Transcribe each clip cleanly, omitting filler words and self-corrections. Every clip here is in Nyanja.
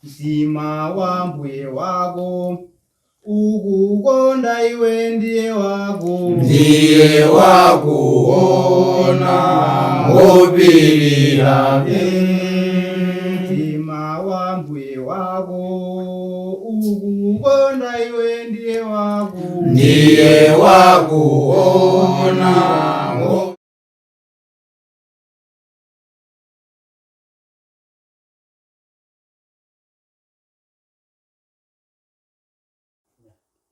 Mtima wa mbuye wako ukukonda iwe ndiye wako Ndiye wakuona ngopirira. Mtima wa mbuye wako ukukonda iwe ndiye wako Ndiye wakuona.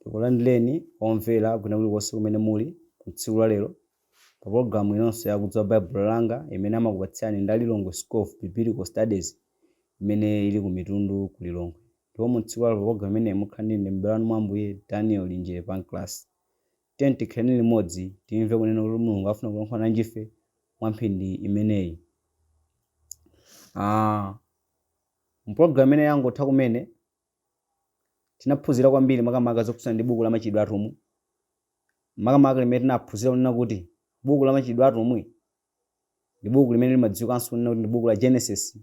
Tikulandireni omvera kwina kulikonse kumene muli tsiku la lero pa pologalamu inonso ya Kudziwa Baibulo Langa imene amakupatsirani ndi Lilongwe School of Biblical Studies imene ili ku Mitundu ku Lilongwe. Ndipo mu tsiku la lero pa pologalamu imeneyi mukhala ndi ine m'bale wanu mwa Ambuye Daniel Linjere Pancras. Tiyeni tikhaleni limodzi timve kunena kuti Mulungu afuna kulankhula nanji ife mwa mphindi imeneyi. Mu pologalamu imene yangotha kumene tinaphunzira kwambiri makamaka zokhudzana ndi buku la Machitidwe Atumwi, makamaka limene tinaphunzira kunena kuti buku la Machitidwe Atumwi ndi buku limene limadziwikanso kunena kuti ndi buku la Genesis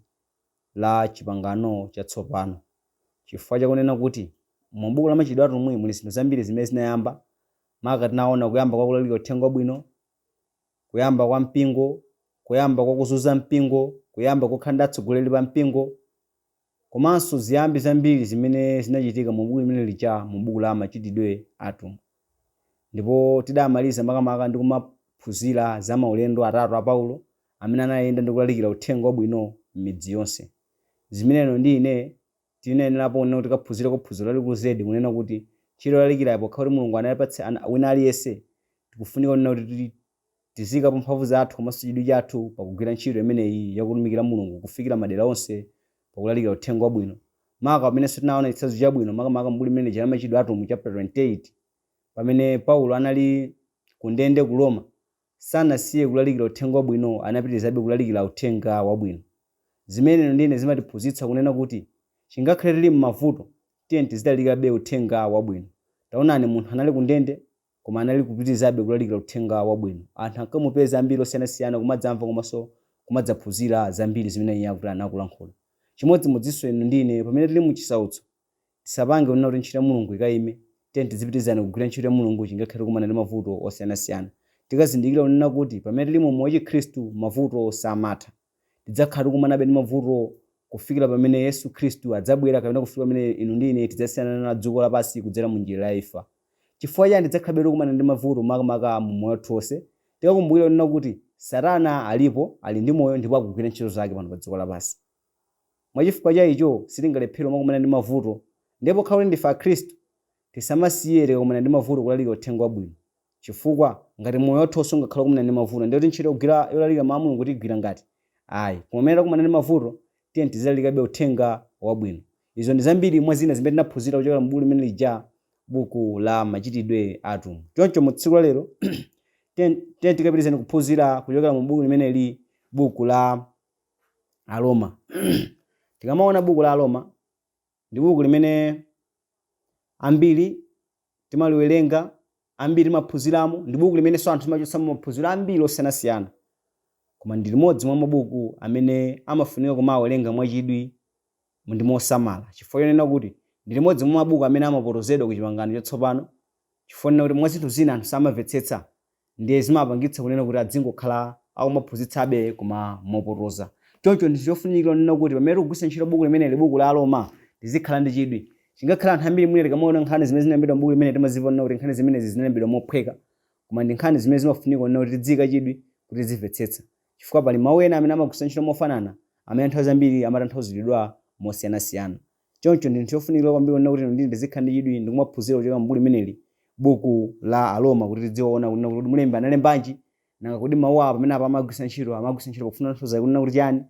la Chipangano Chatsopano, chifukwa chakunena kuti mu buku la Machitidwe Atumwi muli zinthu zambiri zimene zinayamba, maka tinaona kuyamba kwa kulalikira uthenga wabwino, kuyamba kwa mpingo, kuyamba kwa kuzunza mpingo, kuyamba kokhala ndi atsogoleri pa mpingo, komanso ziyambi zambiri zimene zinachitika mu buku limene lija mu buku la Machitidwe Atumwi. Ndipo tidamaliza makamaka ndi kumaphunzira za maulendo atatu a Paulo amene anayenda ndi kulalikira uthenga wabwino m'midzi yonse. Zimene inu ndi ine tinayenerapo kunena kuti tikaphunzireko phunziro lalikulu zedi kunena kuti ntchito yolalikirayi pokhala kuti Mulungu anayipatsa wina aliyense tikufunika kunena kuti tiziikapo mphamvu zathu komanso chidwi chathu pakugwira ntchito imeneyi yakutumikira Mulungu kufikira madera onse pakulalikira uthenga wabwino. Maka pamenenso tinaona chitsanzo chabwino makamaka m'buku limene lija la Machitidwe Atumwi chapter 28 pamene Paulo anali kundende ku Roma sanasiye kulalikira uthenga wabwino anapitirizabe kulalikira uthenga wabwino. Zimene inu ndi ine zimatiphunzitsa kunena kuti chingakhale tili m'mavuto tiyeni tizilalikirabe uthenga wabwino. Taonani munthu anali kundende koma anali kupitirizabe kulalikira uthenga wabwino. Anthu ankamupeza ambiri osiyanasiyana kumadzamva komanso kumadzaphunzira zambiri zimene iye akuti anakulankhula. Chimodzimodzinso inu ndi ine pamene tili mu chisautso, tisapange kunena kuti ntchito ya Mulungu ikayime, tiyeni tizipitirizani kugwira ntchito ya Mulungu chingakhale tikumana ndi mavuto osiyanasiyana. Tikazindikira kunena kuti pamene tili mu moyo wachikhristu mavuto samatha. Tidzakhala tikukumanabe ndi mavuto kufikira pamene Yesu Khristu adzabwera kapena kufikira pamene inu ndi ine tidzasiyana nalo dziko lapansi kudzera mu njira ya imfa. Chifukwa chani tidzakhalabe tikukumana ndi mavuto makamaka mu moyo wathu wonse? Tikakumbukira kunena kuti Satana alipo, ali ndi moyo ndipo akugwira ntchito zake pano pa dziko lapansi. Mwa chifukwa cha icho sitingalephere kumakumana ndi mavuto. Ndiye pokhala kuti ndife Akhristu, tisamasiye tikakumana ndi mavuto kulalikira uthenga wabwino. Chifukwa ngati moyo wathu wonse ungakhale wokumana ndi mavuto, ndiye kuti ntchito yogwira yolalikira mawu a Mulungu tigwira ngati? Ayi. Koma pamene takumana ndi mavuto, tiyeni tizilalikabe uthenga wabwino. Izo ndi zambiri mwa zina zimene tinaphunzira kuchokera mu buku limene lija, buku la Machitidwe a Atumwi. Choncho mu tsiku la lero, tiyeni tiyeni tikapitirizeni kuphunzira kuchokera mu buku limeneli, buku la Aroma. Tikamaona buku la Aroma, ndi buku limene ambiri timaliwerenga, ambiri timaphunziramo, ndi buku limenenso anthu timachotsamo maphunziro ambiri osiyanasiyana. Koma ndi limodzi mwa mabuku amene amafunika kumawerenga mwachidwi ndi mosamala, chifukwa chonena kuti ndi limodzi mwa mabuku amene amapotozedwa ku Chipangano Chatsopano, chifukwa chonena kuti mwa zinthu zina anthu samamvetsetsa, ndiye zimapangitsa kunena kuti adzingokhala akumaphunzitsabe koma mopotoza. Choncho ndi chofunikira kunena kuti pamene tikugwiritsa ntchito buku limeneli, buku la Aroma, tizikhala ndi chidwi. Chingakhale anthu ambiri mwina tikamaona nkhani zimene zinalembedwa m'buku limeneli timazimva kunena kuti nkhani zimenezi zinalembedwa mophweka, koma ndi nkhani zimene zimafunika kunena kuti tidziika chidwi kuti tizimvetsetsa. Chifukwa pali mawu ena amene amagwiritsidwa ntchito mofanana amene nthawi zambiri amatanthauziridwa mosiyanasiyana. Choncho ndi chinthu chofunikira kwambiri kunena kuti inu ndi ine tizikhala ndi chidwi ndi kumaphunzira kuchokera m'buku limeneli, buku la Aroma, kuti tidziona kunena kuti kodi mlembi analembanji, nanga kodi mawu awa pamene apa amagwiritsa ntchito, amagwiritsa ntchito pofuna kutanthauza kunena kuti chani,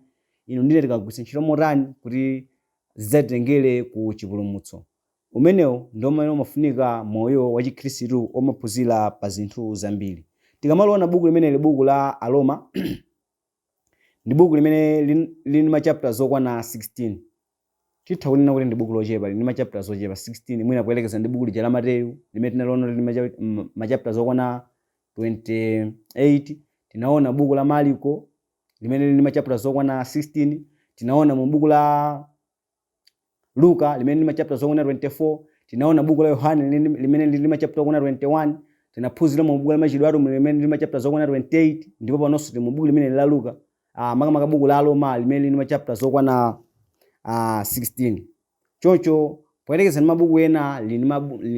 inu ndi ine tikagwiritsa ntchito motani kuti zidzatitengere ku chipulumutso. Umenewu ndi umene umafunika moyo wa Chikhristu omaphunzira pa zinthu zambiri. Tikamaliona buku limeneli, buku la Aroma, ndi buku limene lili ndi ma chapters okwana 16. Titha kunena kuti ndi buku lochepa, lili ndi ma chapters ochepa 16, mwina poyerekeza ndi buku lija la Mateyu limene tinaliona lili ndi ma chapters okwana 28. Tinaona buku la Mariko limene lili ndi ma chapters okwana 16. Tinaona mu buku la Luka limene ndi machapter zokwana 24. Tinaona buku la Yohane limene lili ndi machapter okwana 21. Tinaphunzira mu buku la Machitidwe Atumwi limene lili machapter zokwana 28, ndipo panonso tili mu buku limene la Luka, makamaka buku la Aroma limene lili ndi machapter zokwana 16. Choncho poyerekeza ndi mabuku ena, lili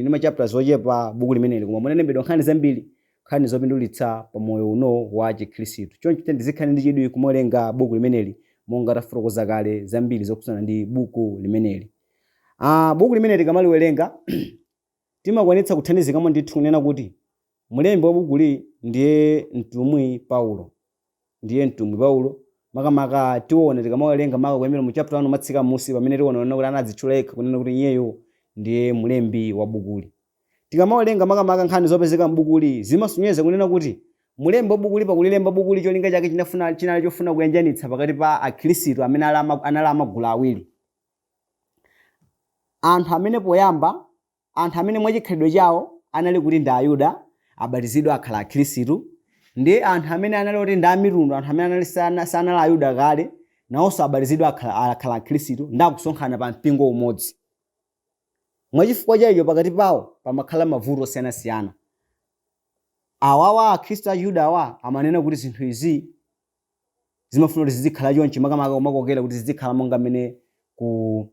ndi machapter zochepa buku limeneli, koma munalembedwa nkhani zambiri, nkhani zopindulitsa pa moyo uno wa Chikhristu. Choncho tiyeni tizikhale ndi chidwi kumawerenga buku limeneli, monga tafotokoza kale zambiri zokhudzana ndi buku limeneli. Buku limene tikamaliwerenga timakwanitsa kuthandizikamo ndithu kunena kuti mlembi wa bukuli ndiye mtumwi Paulo. Ndiye mtumwi Paulo. Makamaka tiona tikamawerenga maka kuyambira mu chapter 1 kumatsika m'munsi, pamene tiona kunena kuti anadzitchula yekha kunena kuti iyeyo ndiye mlembi wa bukuli. Tikamawerenga makamaka nkhani zopezeka m'bukuli, zimasonyeza kunena kuti mlembi wa bukuli pakulilemba bukuli cholinga chake chinafuna chinali chofuna kuyanjanitsa pakati pa Akhristu amene anali amagulu awiri. Anthu amene poyamba, anthu amene mwachikhalidwe chawo anali kuti ndi Ayuda, abatizidwa akhala Akhristu, ndi anthu amene anali oti ndi amitundu, anthu amene anali sanali Ayuda kale, nawonso abatizidwa akhala Akhristu ndi akusonkhana pa mpingo umodzi. Mwachifukwa cha icho pakati pawo pamakhala mavuto osiyanasiyana. Awawa Akhristu Achiyuda awa amanena kuti zinthu izi zimafuna kuti zizikhala chonchi, makamaka kumakokera kuti zizikhala monga mmene ku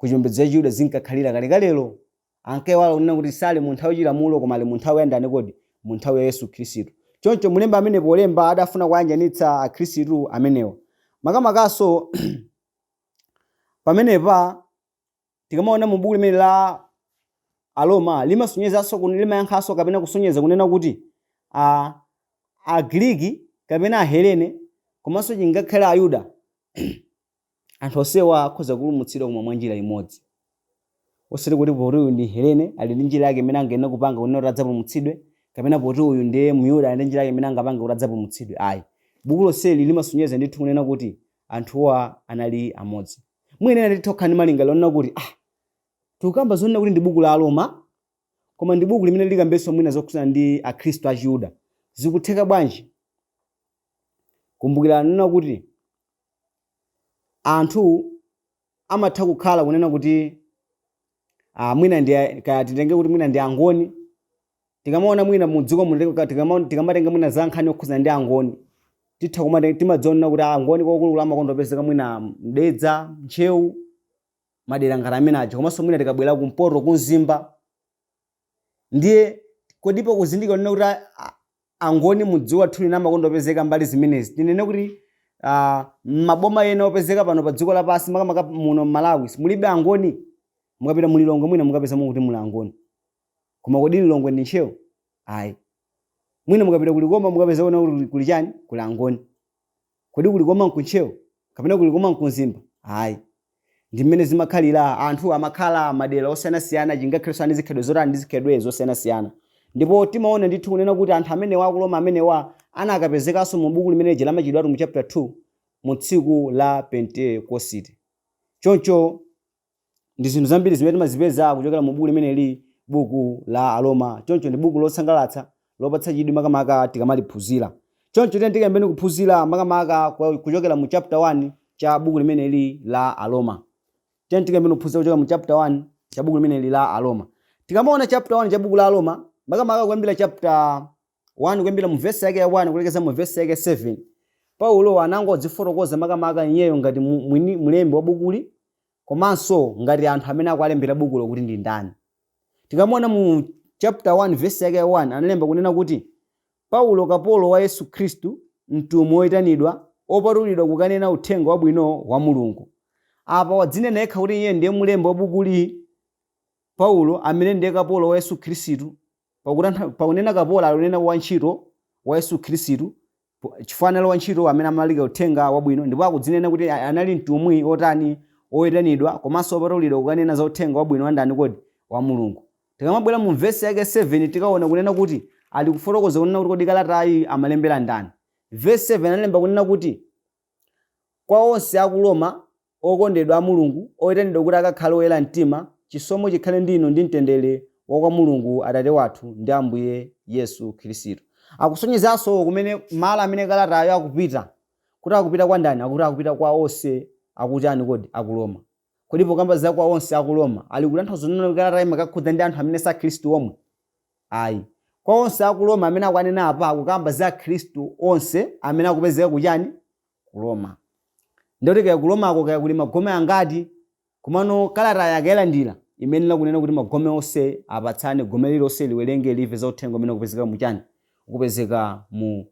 chipembedzo cha Chiyuda zinkakhalira kalekalelo. Ankaiwala kunena kuti sali mu nthawi yachilamulo koma ali mu nthawi ya ndani kodi? Mu nthawi ya Yesu Khristu. Choncho mlembi amene polemba adafuna kuwayanjanitsa Akhristu amenewa. Makamakaso pamenepa tikamaona mu buku limene la Aroma limasonyezanso limayankhanso kapena kusonyeza kunena kuti Agriki kapena Ahelene komanso chingakhale Ayuda, anthu onsewa akhoza kupulumutsidwa koma mwa njira imodzi. Osati kuti poti uyu ndi Helene ali ndi njira yake imene angayenera kupanga kunena kuti adzapulumutsidwe, kapena poti uyu ndiye Myuda ali ndi njira yake imene angapange kuti adzapulumutsidwe, ayi. Buku lonseli limasonyeza ndithu kunena kuti anthuwa anali amodzi. Mwina ena titha kukhala ndi malingaliro onena kuti, ah, tikukamba zonena kuti ndi buku la Aroma, koma ndi buku limene likambenso mwina zokhudzana ndi Akhristu Achiyuda. Zikutheka bwanji? Kumbukirani nena kuti anthu amatha kukhala kunena kuti mwina ndi kaya titenge kuti mwina ndi Angoni. Tikamaona mwina mu dziko muno, tikamatenga mwina za nkhani yokhudzana ndi Angoni, titha kumate timadziona kuti Angoni kwakulukulu amakonda kupezeka mwina Mdedza, Ntcheu, madera ngati amene aja, komanso mwina tikabwera kumpoto ku Mzimba. Ndiye kodi pakuzindikira kunena kuti Angoni mu dziko lathu lino amakonda kupezeka mbali zimenezi, tinene kuti maboma ena opezeka pano pa dziko lapansi, makamaka muno m'Malawi, mulibe Angoni? Mukapita mu Lilongwe mwina mukapezamo kuti muli Angoni. Koma kodi Lilongwe ndi Ntcheu? Ayi. Mwina mukapita ku Likoma mukapeza kuona kuti kuli chani? Kuli Angoni. Kodi ku Likoma nku Ntcheu? Kapena ku Likoma nku Mzimba? Ayi. Ndi mmene zimakhalira, anthu amakhala madera osiyanasiyana, chingakhalenso ali ndi zikhalidwe zotani, ndi zikhalidwe zosiyanasiyana. Ndipo timaona ndithu kunena kuti anthu amenewa aku Roma amenewa anakapezekanso mu buku limene lija la Machitidwe Atumwi chapter 2 mu tsiku la Pentekosite. Choncho ndi zinthu zambiri zimene timazipeza kuchokera mu buku limeneli, buku la Aroma. Choncho ndi buku losangalatsa, lopatsa chidwi makamaka tikamaliphunzira. Choncho tiyeni tikayambeni kuphunzira makamaka kuchokera mu chapter 1 cha buku limeneli la Aroma. Tiyeni tikayambeni kuphunzira kuchokera mu chapter 1 cha buku limeneli la Aroma. Tikamaona chapter 1 cha buku la Aroma, makamaka kuyambira chapter 1 kuyambira mu vesi yake ya 1 kulekeza mu vesi yake 7, Paulo anangodzifotokoza makamaka iyeyo ngati mwini mlembi wa bukuli komanso ngati anthu amene akuwalembera bukulo kuti ndi ndani. Tikamaona mu chapter 1 vesi yake ya 1 analemba kunena kuti, Paulo kapolo wa Yesu Khristu, mtumwi woitanidwa, opatulidwa kukanena uthenga wabwino wa Mulungu. Apa wadzinena yekha kuti iye ndiye mlembi wa bukuli, Paulo amene ndiye kapolo wa Yesu Khristu. Pakunena kapolo akunena wantchito wa Yesu Khristu, chifukwa anali wantchito amene amalalika uthenga wabwino, ndipo akudzinena kuti anali mtumwi otani? Oyitanidwa komanso opatulidwa kukanena za uthenga wabwino wa ndani kodi? Wa Mulungu. Tikamabwera mu vesi yake 7 tikaona kunena kuti ali kufotokoza kunena kuti kodi kalatayi amalembera ndani. Vesi 7 analemba kunena kuti, Kwa onse a ku Roma, okondedwa a Mulungu, oitanidwa kuti akakhale oyera mtima, chisomo chikhale ndi inu ndi mtendere wa kwa Mulungu Atate wathu ndi Ambuye Yesu Khristu. Akusonyezanso kumene malo amene kalatayo akupita, kuti akupita kwa ndani? Akuti akupita kwa onse akuchani kodi? Aku Roma. Kodi pokamba za kwa onse aku Roma, ali kutanthauza kunena kuti kalata imakakhudza ndi anthu amene si akhristu omwe? Ayi. Kwa onse aku Roma amene akuanena apa akukamba za akhristu onse amene akupezeka kuchani? Ku Roma. Ndikuti kaya ku Romako kaya kuli magome angati, komano kalatayi akayilandira imayenera kunena kuti magome onse apatsane, gome lililonse liwerenge limve za uthenga umene ukupezeka mu chani? Ukupezeka mu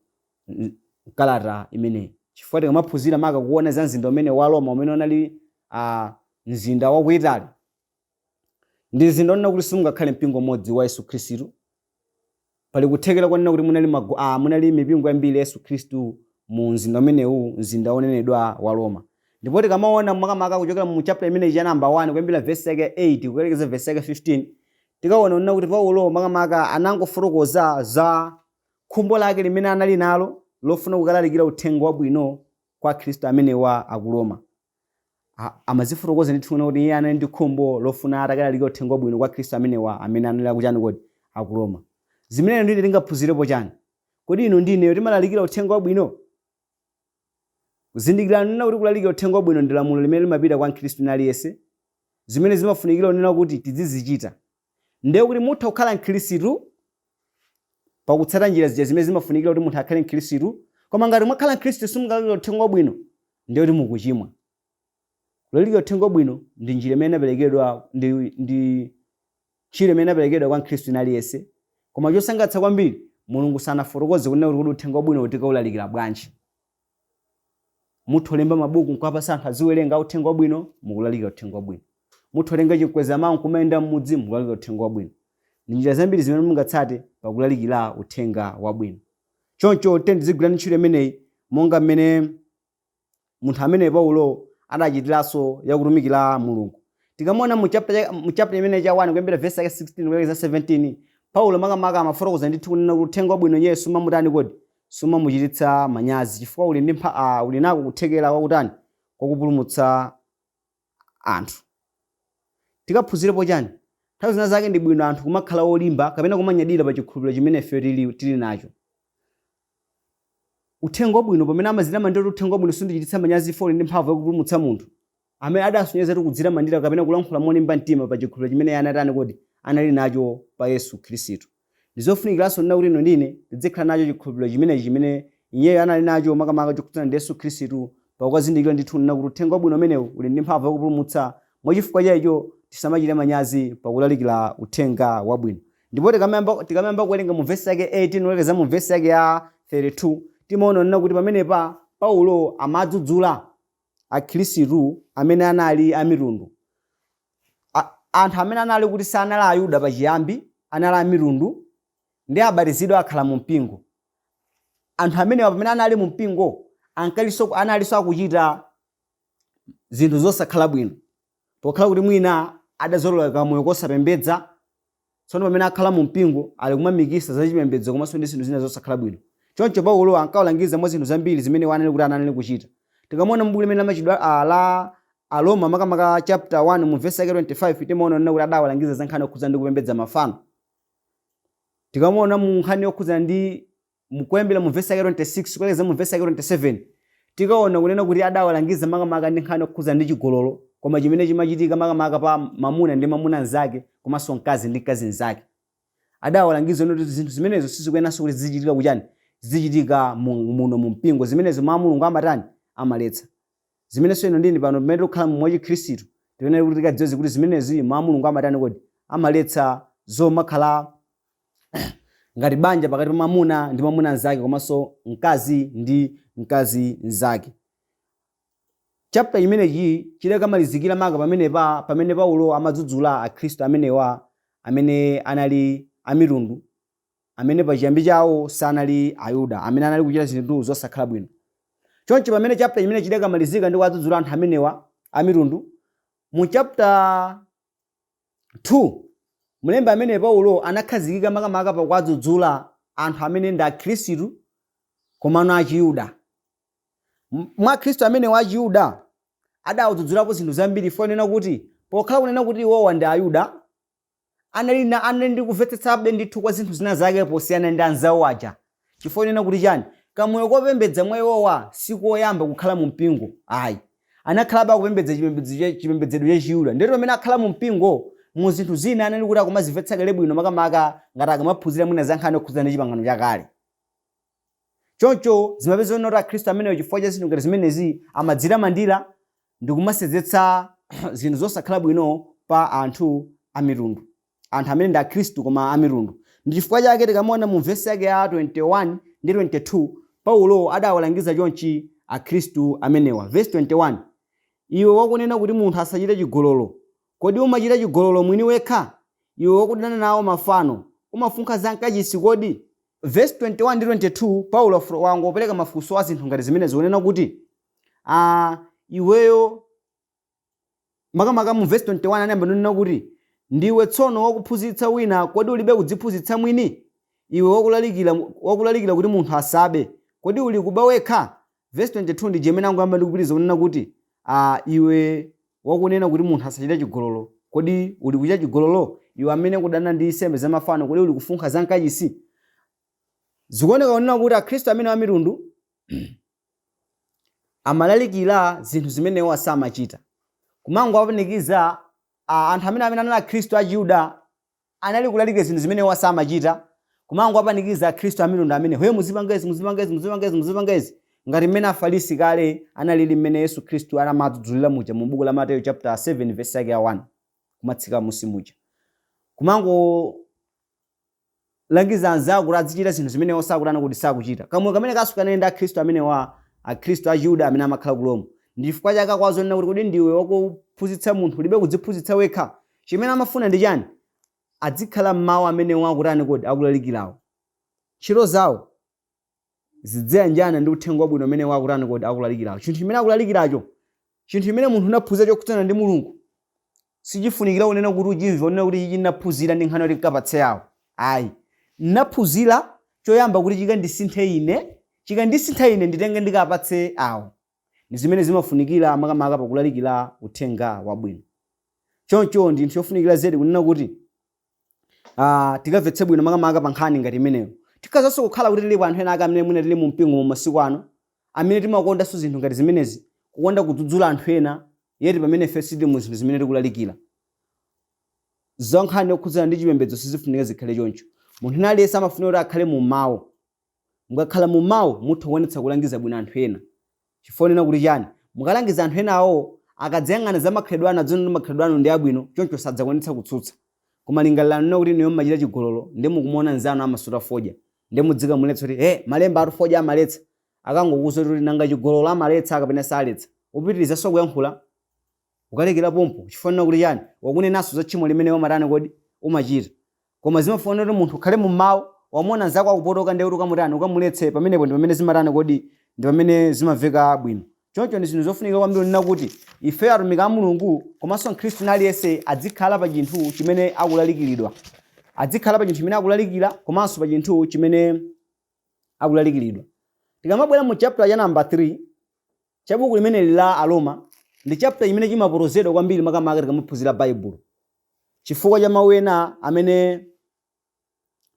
kalata imeneyi. Chifukwa tikamaphunzira maka kuona za mzinda umene wa Roma umene unali mzinda wa ku Italy, ndi mzinda onena kuti simungakhale mpingo umodzi wa Yesu Khristu. Pali kuthekera konena kuti munali mipingo yambiri ya Yesu Khristu mu mzinda umenewu, mzinda wonenedwa wa Roma. Ndipo tikamaona makamaka kuchokera mu chapter imeneyi cha namba 1 kuyambira verse yake 8 kukalekeza verse yake 15, tikaona kunena kuti Paulo makamaka anangofotokoza za khumbo lake limene anali nalo lofuna kukalalikira uthenga wabwino kwa Akhristu amenewa aku Roma. Amazifotokoza ndithu kunena kuti iye anali ndi khumbo lofuna atakalalikira uthenga wabwino kwa Akhristu amenewa amene anali akuchani kodi? Aku Roma. Zimene inu ndi ine tingaphunzirepo chani? Kodi inu ndi ineyo timalalikira uthenga wabwino? Zindikirani kunena kuti kulalikira uthenga wabwino ndi lamulo limene limapita kwa Mkhristu wina aliyense, zimene zimafunikira kunena kuti tidzizichita. Ndiye kuti mutha kukhala Mkhristu pakutsata njira zija zimene zimafunikira kuti munthu akhale Mkhristu, koma ngati mwakhala Mkhristu simungalalikire uthenga wabwino, ndiye kuti mukuchimwa. Kulalikira uthenga wabwino ndi njira imene inaperekedwa ndi ntchito imene inaperekedwa kwa Mkhristu wina aliyense. Koma chosangalatsa kwambiri, Mulungu sanafotokoze kunena kuti kodi uthenga wabwino tikaulalikira bwanji. Mutha kulemba mabuku nkuwapatsa anthu aziwerenga uthenga wabwino, mukulalikira uthenga wabwino. Mutha kutenga chikweza mawu nkumayenda m'mudzi, mukulalikira uthenga wabwino. Ndi njira zambiri zimene mungatsate pakulalikira uthenga wabwino. Choncho tiyeni tizigwirani ntchito imeneyi monga mmene munthu amene Paulo adachitiranso yakutumikira Mulungu. Tikamaona mu chapter imene cha 1 kuyambira verse yake 16 kulekeza 17, Paulo makamaka amafotokoza ndithu kunena kuti uthenga wabwino iye sumamutani kodi? Sumamuchititsa manyazi chifukwa uli nako kuthekera kwakutani? Kwakupulumutsa anthu. Tikaphunzirepo chani? Nthawi zina zake ndi bwino anthu kumakhala olimba kapena kumanyadira pa chikhulupiriro chimene ife tili nacho. Uthenga wabwino pamene amadzitamandira kuti uthenga wabwino sundichititsa manyazi chifukwa uli ndi mphamvu yakupulumutsa munthu. Amene adasonyezatu kudzitamandira kapena kulankhula molimba mtima pa chikhulupiriro chimene iye anatani kodi? Anali nacho pa Yesu Khristu. Ndi zofunikiranso kunena kuti inu ndi ine tidzikhala nacho chikhulupiriro chimenechi chimene iyeyo anali nacho makamaka chokhudzana ndi Yesu Khristu pakukazindikira ndithu kunena kuti uthenga wabwino umenewu uli ndi mphamvu yakupulumutsa. Mwa chifukwa cha icho tisamachite manyazi pakulalikira uthenga wabwino. Ndipo tikamayamba kuwerenga mu vesi yake 18 kulekeza mu vesi yake ya 32, timaona kunena kuti pamenepa Paulo amadzudzula Akhristu amene anali amitundu. Anthu amene anali kuti sanali Ayuda pachiyambi, anali amitundu, ndi abatizidwa akhala mu mpingo. Anthu amenewa pamene anali mu mpingo, analinso akuchita zinthu zosakhala bwino. Pokhala kuti mwina adazolowera kamoyo kosapembedza, tsono pamene akhala mu mpingo ali kumamikisa za chipembedzo komanso ndi zinthu zina zosakhala bwino. Choncho Paulo ankawalangiza mwa zinthu zambiri zimene iwo anali kuti anali kuchita. Tikamaona m'buku limene la Machitidwe la Aroma makamaka chapter 1 mu vesi yake 25 timaona kunena kuti adawalangiza za nkhani yokhudzana ndi kupembedza mafano. Tikamaona mu nkhani yokhudzana ndi kuyambira mu vesi yake 26 kulekeza mu vesi yake 27 tikaona kunena kuti adawalangiza makamaka ndi nkhani yokhudzana ndi chigololo koma chimene chimachitika makamaka pa mamuna ndi mamuna mnzake komanso mkazi ndi mkazi mnzake. Adawalangiza kuti zinthu zimenezo sizikuyeneranso kuti zizichitika kuchani, zizichitika muno mu mpingo. Zimenezo mawu a Mulungu amatani? Amaletsa. Zimenenso inu ndi ine pano pamene tikukhala mwa Chikhristu tiyenera kuti tikadziwe kuti zimenezi mawu a Mulungu amatani kodi? Amaletsa zomakhala ngati banja pakati pa mwamuna ndi mwamuna mnzake komanso mkazi ndi mkazi mnzake. Chapter chimenechi chidakamalizikira maka pamenepa pamene Paulo amadzudzula Akhristu amenewa amene anali amitundu amene pachiyambi chawo sanali Ayuda amene anali kuchita zinthu zosakhala bwino. Choncho pamene chapter chimenechi chidakamalizika ndi kuwadzudzula anthu amenewa amitundu, mu chapter 2 mlembi amene Paulo anakhazikika makamaka pakuwadzudzula anthu amene ndi Akhristu komano achiyuda. Mwa Akhristu amenewa achiyuda adawadzudzulapo zinthu zambiri chifukwa chonena kuti pokhala kunena kuti iwowa ndi Ayuda anali ndi kumvetsetsabe ndithu kwa zinthu zina zake posiyana ndi anzawo aja chifukwa chonena kuti chani? Kamoyo kopembedza mwa iwowa sikoyamba kukhala mu mpingo ayi. Anakhalabe akupembedza chipembedzedwe cha Chiyuda. Ndiye pamene akhala mu mpingo, mu zinthu zina anali kuti akumazimvetsa kale bwino, makamaka ngati akamaphunzira mwina za nkhani yokhudzana ndi Chipangano Chakale. Choncho zimapezeka kuti Akhristu amenewo, chifukwa cha zinthu ngati zimenezi, amadzitamandira ndi kumasenzetsa zinthu zosakhala bwino pa anthu amitundu, anthu amene ndi Akhristu koma amitundu. Ndi chifukwa chake tikamaona mu vesi yake ya 21 ndi 22, Paulo adawalangiza chonchi Akhristu amenewa. Vesi 21: "Iwe wakunena kuti munthu asachite chigololo, kodi umachita chigololo mwini wekha? Iwe wakudana nawo mafano, umafunkha za m'kachisi kodi?" Vesi 21 ndi 22, Paulo wangopereka mafunso a zinthu ngati zimenezo, kunena kuti iweyo, makamaka mu vesi 21 anayamba nonena kuti, "Ndiwe tsono wakuphunzitsa wina, kodi ulibe kudziphunzitsa mwini? Iwe wakulalikira kuti munthu asabe, kodi uli kuba wekha?" Vesi 22 ndi chimene angoyamba ndi kupitiriza kunena kuti, "Iwe wakunena kuti munthu asachite chigololo, kodi uli kuchita chigololo? Iwe amene kudana ndi nsembe za mafano, kodi uli kufunkha za mkachisi?" Zikuoneka kunena kuti Akhristu amene amitundu amalalikira zinthu zimene iwo samachita, kumangowapanikiza anthu amene anali Akhristu Achiyuda anali kulalikira zinthu zimene iwo samachita, kumangowapanikiza Akhristu amitundu amene, "He, muzipanga izi, muzipanga izi, muzipanga izi, muzipanga izi," ngati mmene Afarisi kale analili, mmene Yesu Khristu anamadzudzulira muja mu buku la Mateyu chapter 7 verse yake ya 1 kumatsika musi muja, kumangolangiza anzawo kuti azichita zinthu zimene iwo sakutani kuti sakuchita. Kamwe kamene kaso kanayenda Akhristu amenewa, Akhristu Achiyuda amene amakhala ku Roma. Ndi chifukwa chake akuwazonena kuti, "Kodi ndiwe wakuphunzitsa munthu, ulibe kudziphunzitsa wekha?" Chimene amafuna ndi chani? Adzikhala m'mawu amene akutani kodi akulalikirawo, ntchito zawo zidziyanjana ndi uthenga wabwino umene akutani kodi akulalikirawo. Chinthu chimene akulalikiracho, chinthu chimene munthu unaphunzira chokhudzana ndi Mulungu, sichifunikira kunena kuti uchimve unena kuti, "Ichi ndinaphunzira ndi nkhani yoti nkapatse yawo." Ayi, ndinaphunzira choyamba kuti chikandisinthe ine, chikandisintha ine, nditenge ndikapatse awo. Ndi zimene zimafunikira makamaka pakulalikira uthenga wabwino. Choncho ndi chinthu chofunikira zedi kunena kuti tikamvetse bwino makamaka pa nkhani ngati imeneyo. Tikhazanso kukhala kuti tilipo anthu ena ake amene mwina tili mu mpingo mu masiku ano amene timakondanso zinthu ngati zimenezi, kukonda kudzudzula anthu ena, yeti pamene ife sitili mu zinthu zimene tikulalikira. Za nkhani yokhudzana ndi chipembedzo sizifunika zikhale choncho. Munthu ena aliyense amafunika kuti akhale mu mawu. Mukakhala mu mawu, mutha kukwanitsa kulangiza bwino anthu ena. Chifukwa nena kuti chani? Mukalangiza anthu enawo, akadzayang'ana za makhalidwe anu, adziona kuti makhalidwe anu ndi abwino, choncho sadzakwanitsa kutsutsa. Koma lingalirani nena kuti inuyo mumachita chigololo, ndi mukumuona mnzanu amasuta fodya, ndi mudzikamuletsa kuti, "He, malemba atu fodya amaletsa." Akangokuwuza kuti, "Nanga chigololo amaletsa kapena saletsa?" Upitirizanso kuyankhula? Ukalekera pompo. Chifukwa nena kuti chani? Wakunenanso za tchimo limene umatani kodi umachita. Koma zimafuna kuti munthu ukhale mu mawu. Wamuona mnzako akupotoka, ndiye kuti ukamutani? Ukamuletse. Pamenepo ndi pamene zimatani kodi? Ndi pamene zimamveka bwino. Choncho ndi zinthu zofunika kwambiri kunena kuti ife atumiki a Mulungu komanso Mkhristu aliyense adzikhala pa chinthu chimene akulalikiridwa, adzikhala pa chinthu chimene akulalikira komanso pa chinthu chimene akulalikiridwa. Tikamabwera mu chapter cha namba 3 cha buku limeneli la Aroma, ndi chapter chimene chimapotozedwa kwambiri makamaka tikamaphunzira Baibulo, chifukwa cha mawu ena amene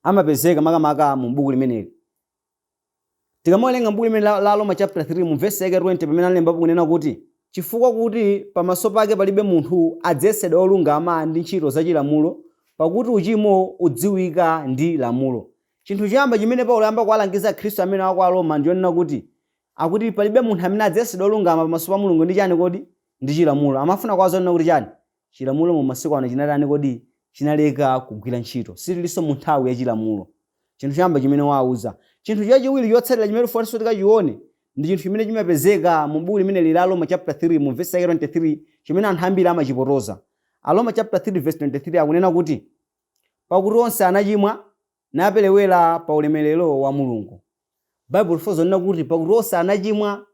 amapezeka makamaka mu buku limeneli. Tikamawerenga buku limene la Roma chapter 3 mu verse yake 20, pamene analembapo kunena kuti, "Chifukwa kuti pamaso pake palibe munthu adzayesedwa wolungama ndi ntchito za chilamulo, pakuti uchimo udziwika ndi lamulo." Chinthu choyamba chimene Paulo ayamba kuwalangiza Akhristu amene aku Aroma ndiyonena kuti, akuti palibe munthu amene adzayesedwa wolungama pamaso pa Mulungu ndi chani kodi? Ndi chilamulo. Amafuna kuwauza kunena kuti chani? Chilamulo mu masiku ano chinatani kodi? Chinaleka kugwira ntchito. Sitilinso mu nthawi ya chilamulo. Chinthu choyamba chimene wauza. Chinthu chachiwiri chotsatira chimene tifunanso tikachione ndi chinthu chimene chimapezeka mu buku limeneli la Roma chapter 3 mu verse yake 23, chimene anthu ambiri amachipotoza. Aroma chapter 3 verse 23 akunena kuti, "Pakuti onse anachimwa, naperewera pa ulemerero wa Mulungu." Baibulo lifotokoza kunena kuti, "Pakuti onse anachimwa,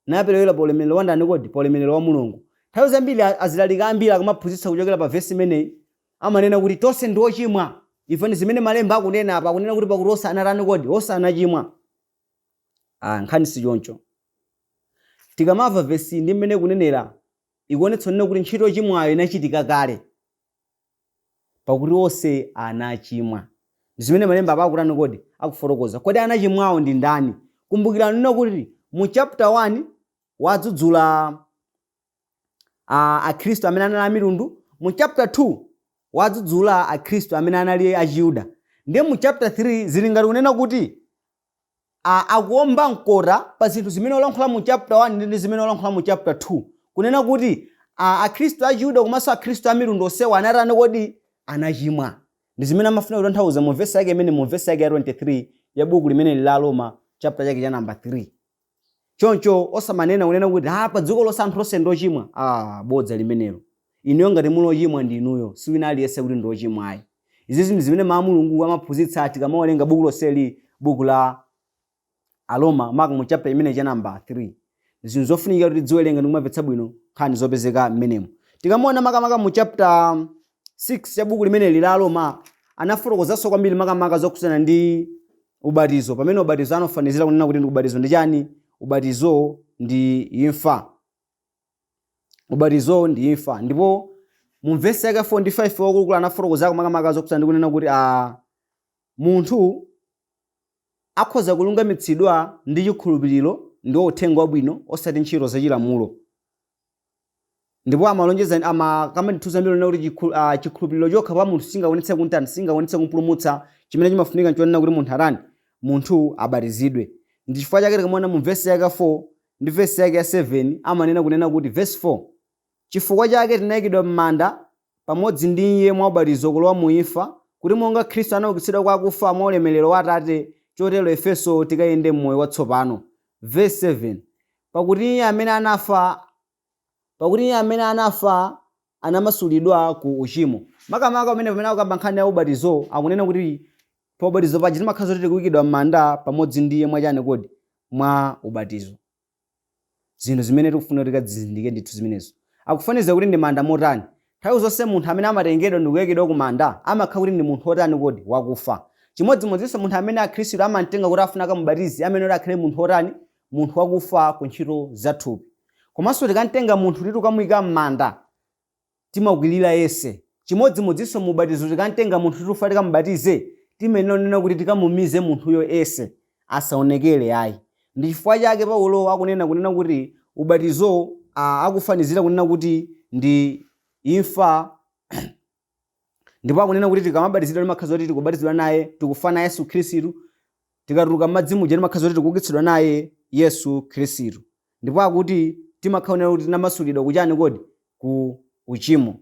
naperewera pa ulemerero wa ndani kodi? Pa ulemerero wa Mulungu." Nthawi zambiri azilaliki ambiri akamaphunzitsa kuchokera pa vesi imeneyi, amanena kuti tonse ndi ochimwa. Ife ndi zimene malemba akunena apa, akunena kuti pakuti onse anatani kodi? Onse anachimwa. Nkhani si choncho. Tikamamva vesi ndi mmene kunenera, ikuonetsa kunena kuti ntchito yochimwayo inachitika kale. Pakuti onse anachimwa. Ndi zimene malemba apa akutani kodi? Akufotokoza. Kodi anachimwawo ndi ndani? Kumbukirani nena kuti mu chapter 1 wadzudzula Akhristu amene anali amitundu. Mu chapter 2 wadzudzula Akhristu amene anali Achiyuda. Ndiye mu chapter 3 zili ngati kunena kuti akuomba mkota pa zinthu zimene walankhula mu chapter 1 ndi zimene walankhula mu chapter 2, kunena kuti Akhristu Achiyuda komanso Akhristu amitundu onsewa anatani kodi? Anachimwa. Ndi zimene amafuna kutanthauza mu vesi yake imene, mu vesi yake ya 23 ya buku limene la Roma, chapter chake cha namba 3. Choncho osamanena kunena kuti pa dziko lonse anthu onse ndi ochimwa. Bodza limenelo. Inuyo ngati muli ochimwa ndi inuyo, si wina aliyense kuti ndi ochimwa ayi. Izizi ndi zimene mawu a Mulungu amaphunzitsa tikamawerenga buku lonseli, buku la Aroma, maka mu chapter imene cha namba 3. Zinthu zofunikira kuti tidziwerenga ndi kumamvetsa bwino nkhani zopezeka mmenemo. Tikamaona makamaka mu chapter 6 cha buku limeneli la Aroma, anafotokozanso kwambiri makamaka zokhudzana ndi ubatizo, pamene ubatizo anafanizira kunena kuti ndi ubatizo ndi chani? Ubatizo ndi imfa. Ubatizo ndi imfa. Ndipo mu vesi yake 4 ndi 5 wakulukulu anafotokozako makamaka zokhudzana ndi kunena kuti munthu akhoza kulungamitsidwa ndi chikhulupiriro ndi uthenga wabwino, osati ntchito zachilamulo. Ndipo amalonjeza, amakamba ndithu zambiri kunena kuti chikhulupiriro chokha pa munthu singakwanitse kuntani, singakwanitse kumpulumutsa. Chimene chimafunika nchonena kuti munthu atani? Munthu abatizidwe. Ndi chifukwa chake tikamaona mu vesi yake 4 ndi vesi yake ya 7 amanena kunena kuti, vesi 4, "Chifukwa chake tinayikidwa m'manda pamodzi ndi iye mwa ubatizo kulowa mu imfa, kuti monga Khristu anaukitsidwa kwa akufa mwa ulemerero wa Atate, chotero ifenso tikayende m'moyo watsopano." Vesi 7, Pakuti iye amene anafa anamasulidwa ku uchimo." Makamaka pamene akukamba nkhani ya ubatizo, akunena kuti pa ubatizo paja timakhala zoti tikuyikidwa m'manda pamodzi ndi iye mwachani kodi? Mwa ubatizo. Zinthu zimene tikufuna kuti tikazizindikire ndithu zimenezo. Akufaniza kuti ndi manda motani? Nthawi zonse munthu amene amatengedwa ndi kuyikidwa ku manda amakhala kuti ndi munthu wotani kodi? Wakufa. Chimodzimodzinso munthu amene Akhristu amamtenga kuti afuna akamubatize amene kuti akhale munthu wotani? Munthu wakufa ku ntchito za thupi. Komanso tikamtenga munthu kuti tikamuyika m'manda, timakwirira yense. Chimodzimodzinso mu ubatizo, tikamtenga munthu kuti tifuna tikamubatize, timayenera kunena kuti tikamumize munthuyo yense, asaonekere ayi. Ndi chifukwa chake Paulo akunena kunena kuti ubatizo akufanizira kunena kuti ndi imfa, ndipo akunena kuti tikamabatizidwa timakhala zoti tikubatizidwa naye, tikufa naye Yesu Khristu. Tikatuluka m'madzi muja timakhala zoti tikuukitsidwa naye Yesu Khristu. Ndipo akuti timakhala kuti tinamasulidwa kuchani kodi? Ku uchimo.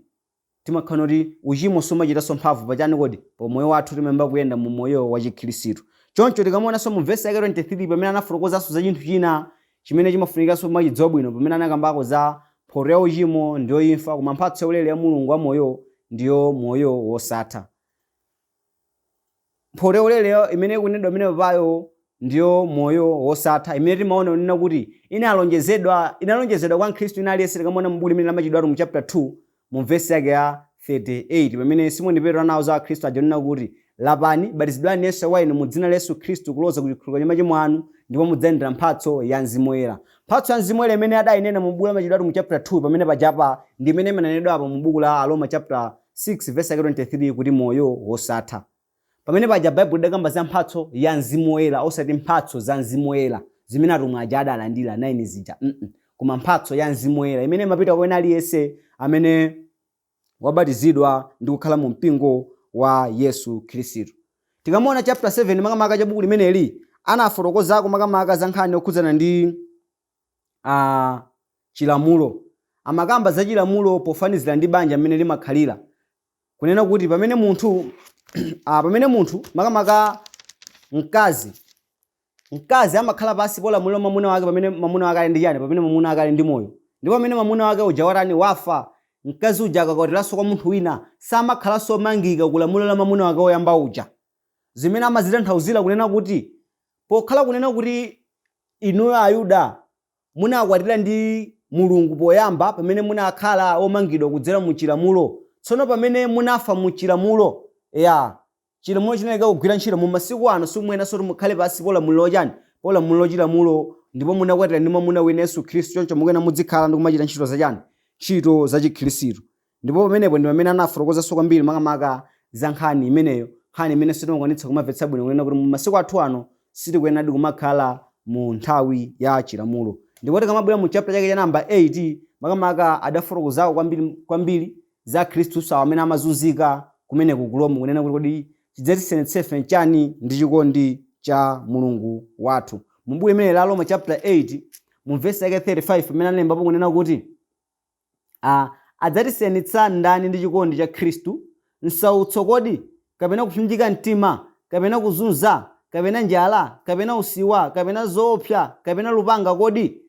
Timakhala kuti uchimo sumachitanso mphamvu pachani kodi? Pa moyo wathu. Timayamba kuyenda mu moyo wa Chikhristu. Choncho tikamaonanso mu vesi yake 23, pamene anafotokozanso za chinthu china chimene chimafunikanso kumachidziwa bwino, pamene anakambako za mphotho ya uchimo ndiyo imfa, koma mphatso yaulere ya Mulungu wa moyo ndiyo moyo wosatha. Mphotho yaulere imene ikunenedwa pamene payo ndiyo moyo wosatha, imene timaona kunena kuti inalonjezedwa kwa Mkhristu ina aliyense. Tikamaona mu buku limene la Machitidwe mu chapter 2 mu vesi yake ya 38, pamene Simoni Petro anawuza Akhristu aja kunena kuti, "Lapani, batizidwani yense wa inu mu dzina la Yesu Khristu kuloza ku chikhululukiro cha machimo anu, ndipo mudzalandira mphatso ya Mzimu Woyera." Mphatso ya Mzimu Woyera imene adayinena mu buku la Machitidwe mu chapter 2 pamene pajapa ndi imene imanenedwapo mu buku la Aroma chapter 6 verse yake 23 kuti moyo wosatha. Pamene paja Baibulo lidakamba za mphatso ya Mzimu Woyera, osati mphatso za Mzimu Woyera zimene atumwi aja adalandira 9 zija, koma mphatso ya Mzimu Woyera imene imapita kwa wina aliyense amene wabatizidwa ndi kukhala mu mpingo wa Yesu Khristu. Tikamaona chapter 7 makamaka cha buku limeneli, anafotokozako makamaka za nkhani yokhudzana ndi chilamulo. Amakamba za chilamulo pofanizira ndi banja mmene limakhalira, kunena kuti pamene munthu, makamaka mkazi amakhala pansi polamulira mwamuna wake pamene mwamuna wake ali ndi chani? Pamene mwamuna wake ali ndi moyo. Ndipo pamene mwamuna wake uja watani? Wafa, mkazi uja akakwatiranso kwa munthu wina samakhalanso omangika kulamulira mwamuna wake woyamba uja. Zimene amazitanthauzira kunena kuti pokhala kunena kuti inuyo Ayuda munakwatira ndi Mulungu poyamba pamene munakhala omangidwa kudzera mu chilamulo, tsono pamene munafa mu chilamulo, ya chilamulo chinaleka kugwira ntchito, mu masiku ano simuyeneranso kuti mukhale pansi polamuliro chani? Polamuliro chilamulo. Ndipo munakwatira ndi mwamuna wina, Yesu Khristu, choncho mukuyenera muzikhala ndi kumachita ntchito zachani? Ntchito za Chikhristu. Ndipo pamenepo ndi pamene anafotokozanso kwambiri makamaka za nkhani imeneyo, nkhani imene sitimakwanitsa kumamvetsa bwino, kunena kuti mu masiku athu ano sitikuyeneradi kumakhala mu nthawi ya chilamulo. Ndipo tikamabwera mu chapter chake cha namba 8. Makamaka adafotokozako kwambiri kwambiri za akhristu awo amene amazunzika kumeneko ku Roma, kunena kuti kodi chidzatisiyanitsa ife nchani ndi chikondi cha Mulungu wathu. Mu buku limene la Aroma chapter 8 mu vesi yake 35, pamene analembapo kunena kuti adzatisiyanitsa ndani ndi chikondi cha Khristu? Msautso kodi, kapena kupsinjika mtima, kapena kuzunza, kapena njala, kapena usiwa, kapena zoopsa, kapena lupanga kodi?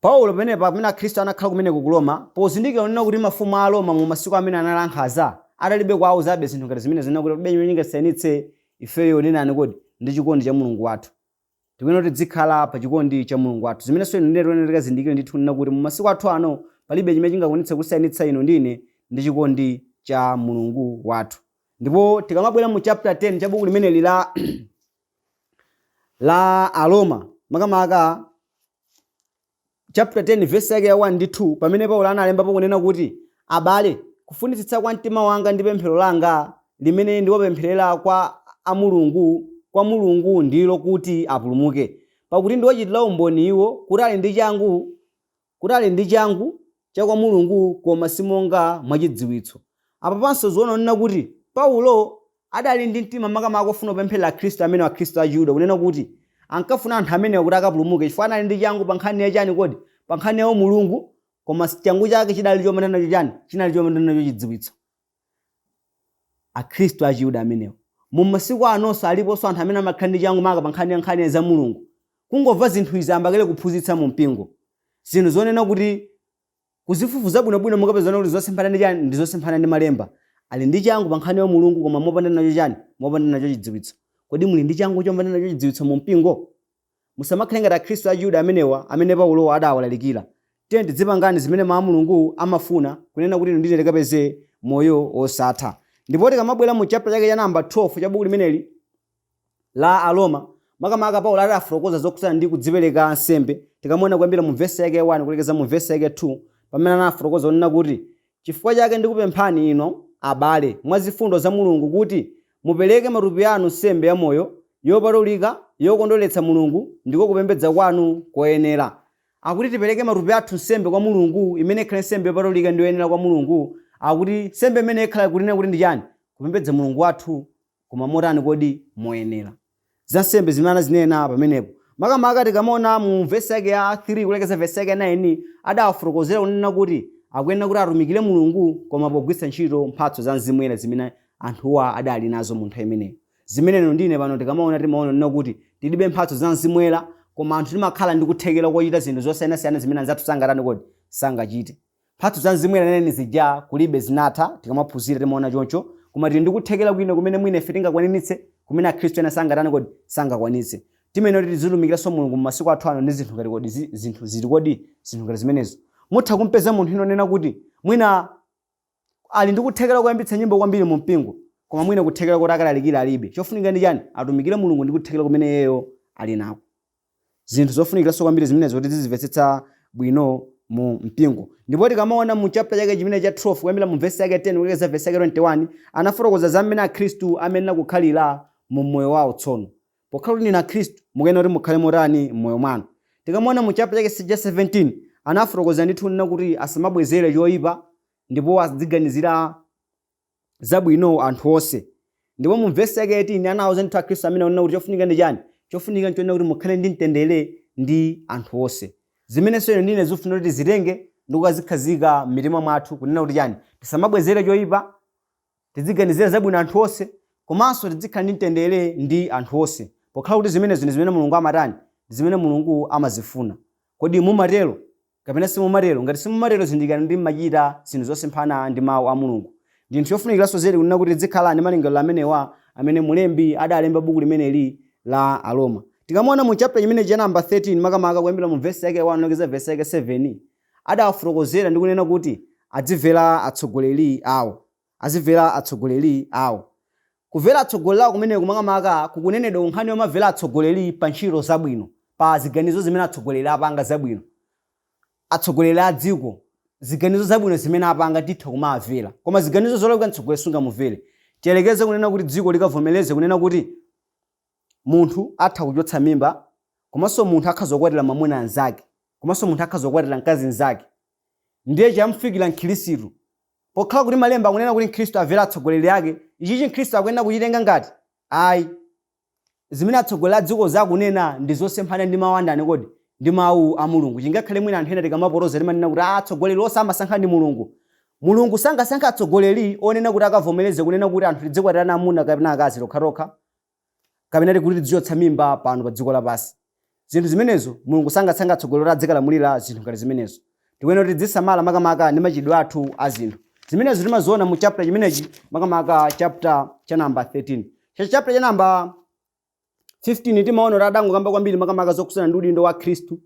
Paulo pamenepa, pamene akhristu anakhala kumeneko ku Roma, pozindikira kunena kuti mafumu a Roma mu masiku amene anali ankhanza, adalibe kuwauzabe zinthu ngati zimene zinena kuti palibe chimene chingasiyanitse ifeyo nenani kodi ndi chikondi cha Mulungu wathu. Tikuyenera kuti tizikhala pa chikondi cha Mulungu wathu. Zimenenso inu ndi ine tiyenera tikazindikire ndithu kunena kuti mu masiku athu ano palibe chimene chingakwanitse kusiyanitsa inu ndi ine ndi chikondi cha Mulungu wathu. Ndipo tikamabwera mu chapter 10 cha buku limeneli la Aroma, makamaka chapter 10 verse yake ya 1 ndi 2, pamene Paulo analembapo kunena kuti, abale, kufunitsitsa kwa mtima wanga ndi pemphero langa limene ndiwapempherera kwa a Mulungu, kwa Mulungu ndilo kuti apulumuke. Pakuti ndiwachitira umboni iwo kuti ali ndi changu, kuti ali ndi changu cha kwa Mulungu, koma si monga mwa chidziwitso. Apapanso zikuona kunena kuti Paulo adali ndi mtima makamaka ofuna kupempherera akhristu amenewa, akhristu a Chiyuda, kunena kuti ankafuna anthu amenewa kuti akapulumuke, chifukwa anali ndi changu pa nkhani ya chani kodi? Pa nkhani ya umulungu, koma changu chake chidali chopanda nacho chani? Chinali chopanda nacho chidziwitso. Akhristu a Chiyuda amenewa. Mu masiku anonso aliponso anthu amene amakhala ndi changu maka pa nkhani ya nkhani za Mulungu. Kungomva zinthu izi ayamba kale kuphunzitsa mu mpingo. Zinthu zonena kuti kuzifufuza bwinobwino mukapeza kuti zosemphana ndi chani? Ndi zosemphana ndi malemba. Ali ndi changu pa nkhani ya Mulungu koma mopanda nacho chani? Mopanda nacho chidziwitso. Kodi muli ndi changu chopanda nacho chidziwitso mu mpingo? Musamakhale ngati akhristu a Chiyuda amenewa amene Paulo adawalalikira. Tiyeni tidzipangani zimene Mawu a Mulungu amafuna kunena kuti inu ndi ine tikapeze moyo wosatha. Ndipo tikamabwera mu chapter chake cha namba 12 cha buku limeneli la Aroma, makamaka Paulo adafotokoza zokhudzana ndi kudzipereka nsembe. Tikamaona kuyambira mu vesi yake 1 kulekeza mu vesi yake 2, pamene anafotokoza kunena kuti, Chifukwa chake ndikupemphani inu, abale, mwa zifundo za Mulungu, kuti mupereke matupi anu nsembe yamoyo, yopatulika, yokondweretsa Mulungu, ndiko kupembedza kwanu koyenera. Akuti tipereke matupi athu nsembe kwa Mulungu, imene ikhale nsembe yopatulika ndi yoyenera kwa Mulungu. Akuti nsembe imene ikhala kunena kuti ndi chani? Kupembedza Mulungu wathu, koma motani kodi? Moyenera. Za nsembe zimene anazinena pamenepo. Makamaka tikamaona mu vesi yake ya 3 kulekeza vesi yake ya 9, adawafotokozera kunena kuti akuyenera kuti atumikire Mulungu koma pogwiritsa ntchito mphatso za Mzimu Woyera zimene anthuwa adali nazo mu nthawi imeneyo. Zimene inu ndi ine pano tikamaona timaona kunena kuti tilibe mphatso za Mzimu Woyera, koma anthu timakhala ndi kuthekera kochita zinthu zosiyanasiyana zimene anzathu sangatani kodi? Sangachite. Mphatso za Mzimu Woyera nene zija kulibe, zinatha, tikamaphunzira timaona choncho, koma tili ndi kuthekera kwina kumene mwina ife tingakwanitse kumene akhristu ena sangatani kodi? Sangakwanitse. Timayenera kuti tizitumikiranso Mulungu m'masiku athu ano ndi zinthu ngati kodi zinthu ziti kodi? Zinthu ngati zimenezo. Mutha kumpeza munthu ino nena kuti mwina ali ndi kuthekera koyambitsa nyimbo kwambiri mu mpingo, koma mwina kuthekera kuti akalalikire alibe. Chofunika ndi chani? Atumikire Mulungu ndi kuthekera kumene iyeyo ali nako. Zinthu zofunikiranso kwambiri zimenezo kuti tizimvetsetsa bwino mu mpingo. Ndipo tikamaona mu chapter chake chimene cha 12 kuyambira mu vesi yake 10 kulekeza vesi yake 21, anafotokoza za mmene akhristu amayenera kukhalira mu moyo wawo tsono. Pokhala kuti ndinu akhristu, mukuyenera kuti mukhale motani m'moyo mwanu. Tikamaona mu chapter chake cha 17, anafotokoza ndithu kunena kuti asamabwezere choyipa ndipo aziganizira zabwino anthu onse. Ndipo mu vesi yake 18 anawauza ndithu akhristu amene kunena kuti chofunika ndi chani? Chofunika nchonena kuti mukhale ndi mtendere ndi anthu onse. Zimenenso inu ndi ine zikufunika kuti tizitenge ndi kukazikhazika m'mitima mwathu kunena kuti chani? Tisamabwezere choyipa, tidziganizira zabwino anthu onse, komanso tidzikhala ndi mtendere ndi anthu onse. Pokhala kuti zimenezo ndi zimene Mulungu amatani? Ndi zimene Mulungu amazifuna. Kodi mumatero? Kapena simumatero? Ngati simumatero, zindikirani kuti mumachita zinthu zosemphana ndi Mawu a Mulungu. Ndi chinthu chofunikiranso zedi kunena kuti tidzikhala ndi malingaliro amenewa amene mlembi adalemba buku limeneli la Aroma. Tikamaona mu chapter chimenechi cha namba 13, makamaka kuyambira mu vesi yake 1 kulekeza vesi yake 7, adawafotokozera ndi kunena kuti adzimvera atsogoleri awo. Azimvera atsogoleri awo. Kumvera atsogoleri awo kumeneku makamaka kukunenedwa ku nkhani yomamvera atsogoleri pa ntchito zabwino, pa ziganizo zimene atsogoleri apanga zabwino. Atsogoleri a dziko, ziganizo zabwino zimene apanga titha kumawamvera. Koma ziganizo zolakwika mtsogoleri sungamumvere. Tiyerekeze kunena kuti dziko likavomereze kunena kuti munthu atha kuchotsa mimba komanso munthu akhoza kukwatira mwamuna anzake. Komanso munthu akhoza kukwatira mkazi mnzake. Ndiye chamfikira mkhristu. Pokhala kuti malemba akunena kuti mkhristu amvere atsogoleri ake, ichichi mkhristu akuyenera kuchitenga ngati ayi. Zimene atsogoleri a dziko zakunena ndi zosemphana ndi mawu a ndani kodi? Ndi mawu a Mulungu. Chingakhale mwina anthu ena tikamapotoza timanena kuti ah, atsogoleri onse amasankha ndi Mulungu. Mulungu sangasankhe atsogoleri onena kuti akavomereze kunena kuti anthu tidzikwatirana amuna kapena akazi tokhatokha, kapena kuti tidzichotsa mimba pano pa dziko lapansi. Zinthu zimenezo Mulungu sangasankhe atsogoleri oti adzikalamulira zinthu ngati zimenezo. Tikuyenera kuti tidzisamala makamaka ndi machitidwe athu a zinthu. Zimenezo timaziona mu chapter chimenechi, makamaka chapter cha namba 13. Cha chapter cha namba 15 timaona kuti adangokamba kwambiri makamaka zokhudzana ndi udindo wa Khristu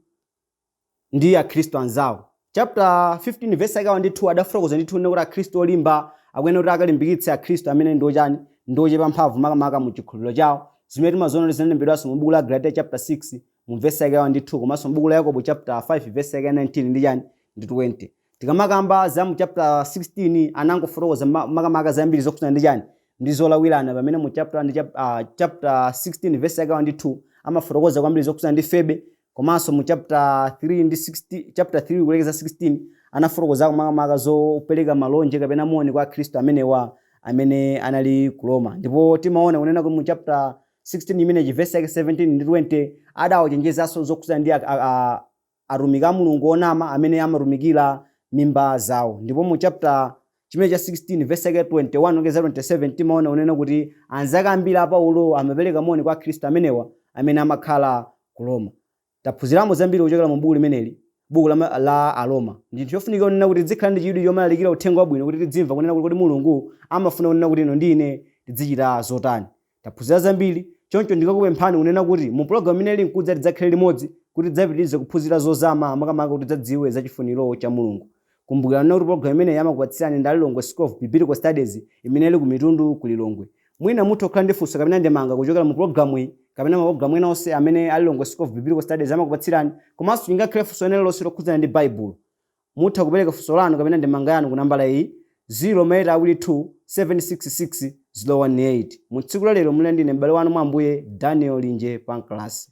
ndi akhristu anzawo. Chapter 15 verse yake ndi 2 adafotokoza ndithu kunena kuti akhristu olimba akuyenera kuti akalimbikitse akhristu amene ndi ochani, ndi ochepa mphamvu makamaka mu chikhulupiriro chawo, zimene timaziona kuti zinalembedwanso mu buku la Galatiya chapter 6 mu verse yake ndi 2 komanso mu buku la Yakobo chapter 5 verse yake 19 ndi chani ndi 20. Tikamakamba za mu chapter 16 anangofotokoza makamaka zambiri zokhudzana ndi chani ndi zolawirana, pamene mu chapter ndi chapter 16 verse yake ndi 2 amafotokoza kwambiri zokhudzana ndi Febe, komanso mu chapter 3 ndi 16, chapter 3 kulekeza 16 anafotokozako makamaka zopereka malonje kapena moni kwa akhristu amenewa amene anali ku Roma. Ndipo timaona kunena kuti mu chapter 16 imenechi verse yake 17 ndi 20 adawachenjezanso zokhudzana ndi atumiki a Mulungu onama amene amatumikira mimba zawo. Ndipo mu chapter chimene cha 16 verse yake 21 kulekeza 27 timaona kunena kuti anzake ambiri a Paulo amapereka moni kwa akhristu amenewa amene amakhala ku Roma. Taphunziramo zambiri kuchokera mu buku limeneli, buku la Aroma. Ndi chinthu chofunika kunena kuti tizikhala ndi chidwi chomalalikira uthenga wabwino kuti tidzimva kunena kuti kodi Mulungu amafuna kunena kuti inu ndi ine tidzichita zotani. Taphunzira zambiri, choncho ndikakupemphani kunena kuti mu pulogalamu imene ili nkudza tidzakhale limodzi kuti tidzapitirize kuphunzira zozama makamaka kuti tidzadziwe za chifuniro cha Mulungu. Kumbukirani kunena kuti pulogalamu imeneyi amakupatsirani ndi a Lilongwe School of Biblical Studies imene ili ku Mitundu ku Lilongwe. Mwina mutha kukhala ndi funso kapena ndemanga kuchokera mu pulogalamuyi kapena mapulogalamu ena onse amene a Lilongwe School of Biblical Studies amakupatsirani, komanso lingakhale funso lina lililonse lokhudzana ndi Baibulo. Mutha kupereka funso lanu kapena ndemanga yanu ku nambala iyi, 0 maeight awiri 2 766 018. Mu tsiku la lero munali ndine m'bale wanu mwa Ambuye, Daniel Linje Pancras.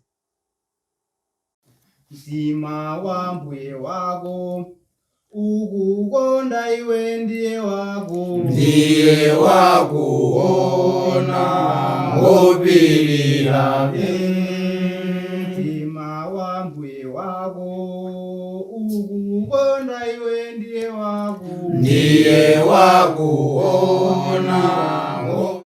Mtima wa mbuye wako ukukonda iwe ndiye wako, Ndiye wakuona ngopirira. Mtima wa mbuye wako ukukonda iwe ndiye wako, Ndiye wakuona.